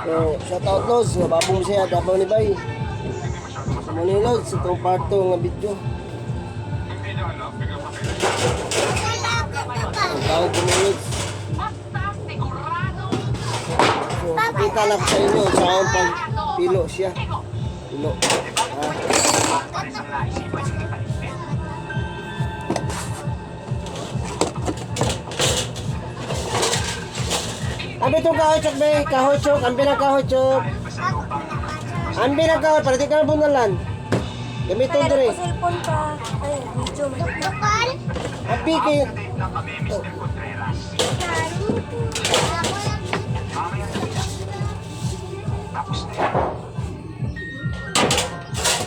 So, shout out Lods, mababong siya, Davao ni Bay. So, muna yung Lods, itong part 2 nga video. Ang tawag ko ni Lods. So, kita na ko sa inyo sa akong pagpilo siya. Pilo. Ah. Ambi itong kahoy chok, be. Kahoy chok. Ambi ng kahoy chok. Ambi ng kahoy para di ka mabunalan. Gamiton Meron dire. ko cellphone pa. Ay, video. Dukdukal? Ambi kay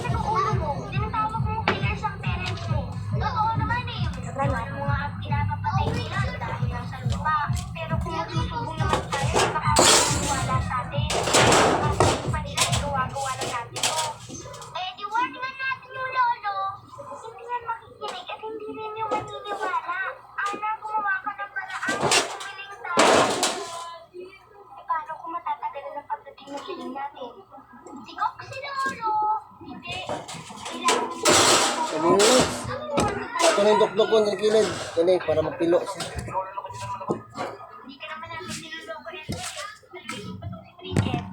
Tinatawag mong killers ang parents mo. Totoo naman eh. Mo nga at pinapapatay nila dahil lang sa lupa. Pero kung magsusumbong naman tayo, baka maniwala sa atin. Baka sabihin pa nila, eh, gawa-gawa lang natin to. Eh, di warningan natin yung lolo. Hindi yan makikinig at hindi rin yung maniniwala. Ana, gumawa ka ng paraan. Humiling tayo. Eh, paano kung matatagalan ang pagdating ng hiling natin? Sigok si Lolo! Hindi. Kailangan mo Sabi ni Lods. Ito na yung dukduk ko ng kilid. Kini para mapilo siya. Hindi ka naman namin niloloko, Elvin. Nalilito pa tong si Bridget.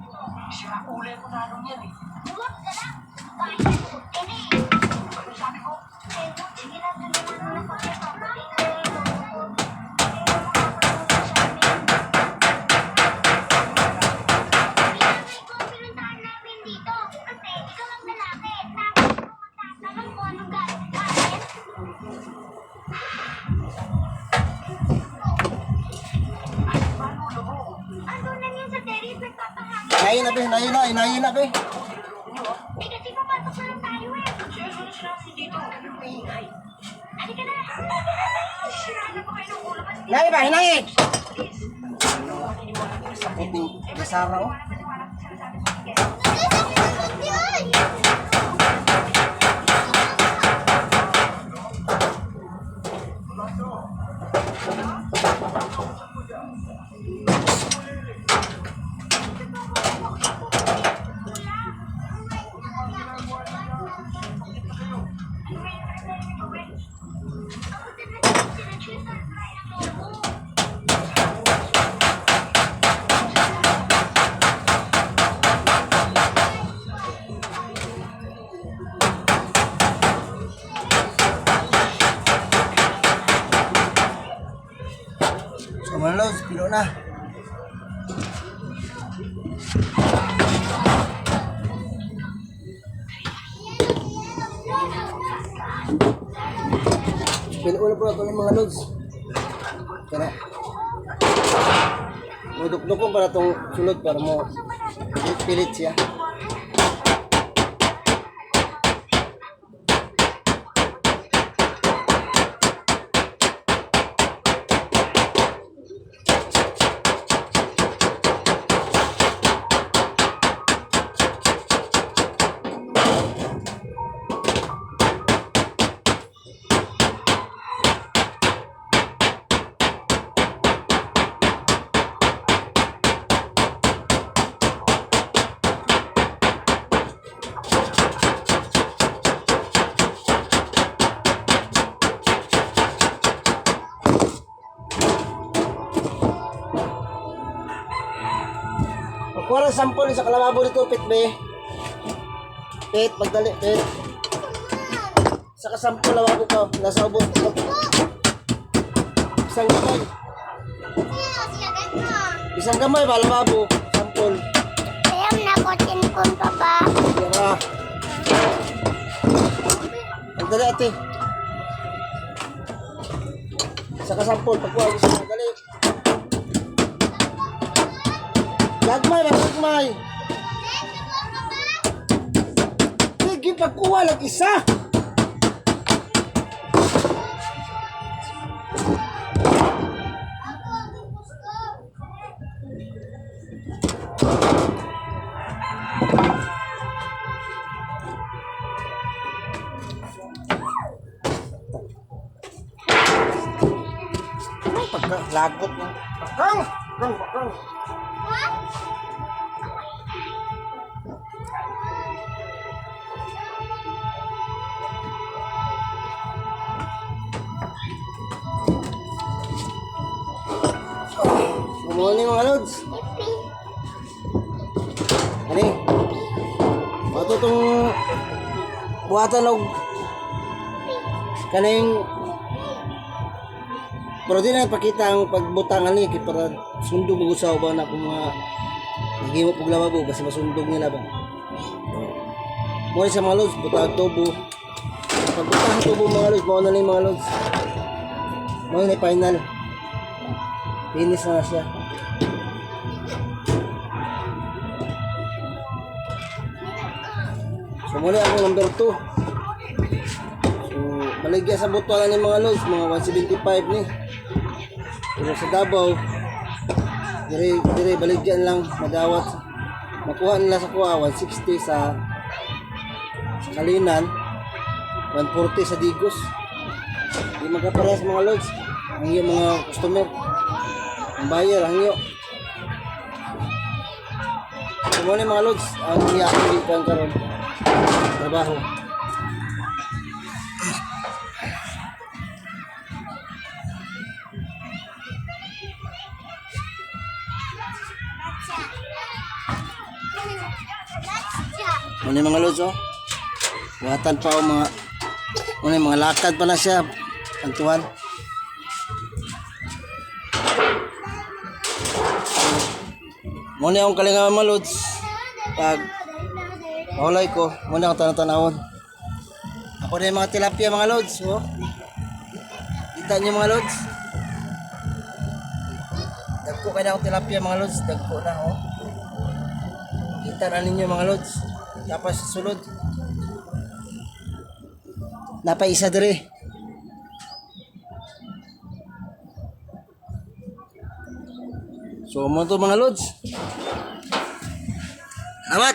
Sira kulay mo na nung yan eh. Huwag ka lang! Kahit na suot ka na eh. Ano sabi ko? Eh, sige na, tulungan mo na kami pagdating ng lolo. Eh, makakatulong sa amin. Pinatay ko ang pinuntahan namin dito kasi ikaw ang lalaki. Tapos ikaw magtatanong kung anong gagawin namin. Andun lang yun sa terrace, nagpapahangin. Inayin na be, inayin na, inayin na be. Eh kasi papasok na lang tayo eh. Seryoso na sila kasi dito. Ano maingay? Halika na. Sira na ba kayo ng ulo? Mas Inayin ba, inayin! please. Sakit ni Sara oh. Maniwala sa sinasabi ko. Sige. So mga Lods, pilo na. Pilo na po na ito ng mga Lods. Kaya mo ko para tong sulod para mo pilit siya. Pagkuha ng sampol sa kalababo dito, Pit be. Pit, pagdali, Pit. Sa kasampol, lababo ka. Nasa ubo. Isang gamay. Isang gamay ba, lababo? Sampol. Ayam na ko tinpon pa ba? Tira. Pagdali, ate. Sa kasampol, pagkuha ko sa dali. Gagmay ba, gagmay? Sige, pagkuha lang isa. Pagka, lagot na. Bakang! Bakang, bakang. Mo ni mga lods. Ani? Ato tong buhatan og kaning, pero di na ipakita ang pagbutang ani kay para sundog mo sa ba na kung mga naghimo pug lababo kasi masundog nila ba. Mo ni sa mga lods, butang tubo. Pagbutang tubo, mga lods, mao na ni mga lods. Mao ni final. Finish na siya. So muli ako number 2. So baligya sa buto na ni mga lods, mga 175 ni. Pero sa Davao, dire dire baligyan lang madawat. Makuha nila sa kuha 160 sa Kalinan, 140 sa Digos. Di magkaparehas, mga lods. Ang iyong mga customer. Ang buyer, ang iyo. So muna mga lods, ang iya akong gikan karon. Trabaho. Muna mga lods oh. Buhatan pa ang mga muna mga lakad pa na siya. Antuan. Muna akong kalinga, mga lods. Pag mahulay ko, muna akong tanaw-tanawon. Ako na yung mga tilapia, mga lods. Oh. Kita niyo, mga lods. Dagko kayo na akong tilapia, mga lods. Dagko na oh. Kita na ninyo, mga lods. Tapos sa sulod. Napaisa dire. So mo to, mga lods. Salamat.